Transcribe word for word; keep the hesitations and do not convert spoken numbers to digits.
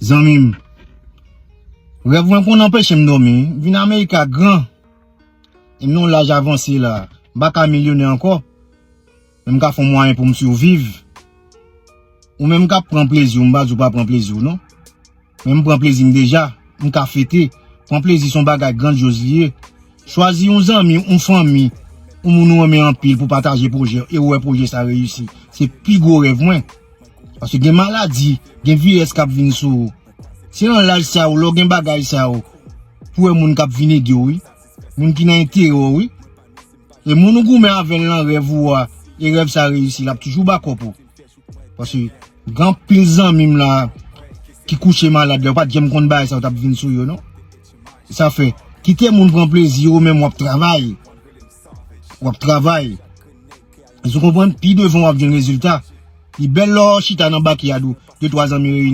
Zanmi m, rèv mwen konn anpeche m dòmi. M vin Amerik a gran. E m nan yon laj avanse la. M pa ka milyonè ankò. Men m ka fè yon mwayen pou m siviv. Ou menm k ap pran plezi w, m pa di w pa pran plezi w non. Men m pran plezi m deja. M ka fete. Pran plezi se yon bagay grandyoz li ye. Chwazi yon zanmi, yon fanmi, yon moun ou renmen anpil pou pataje pwojè e ou wè pwojè sa reyisi. Se pi gwo rèv mwen. Paske gen maladi, gen virès k ap vin sou ou. Se nan laj sa yo, lè w gen bagay sa yo, pou wè moun k ap vin ede w, wi. Moun ki nan enterè w, wi. E moun ou goumen avè l nan rèv ou a, e rèv sa reyisi, l ap toujou bakòp ou. Paske gen anpil zanmi m la ki kouche malad la, yo pa t janm konn bagay sa yo t ap vin sou yo, non. Sa fè, kite moun pran plezi yo, ou menm w ap travay. W ap travay. Èske w konprann? Pi devan w ap jwenn rezilta. Li bèl lè w chita nan bakyad ou, de twa zanmi reyini.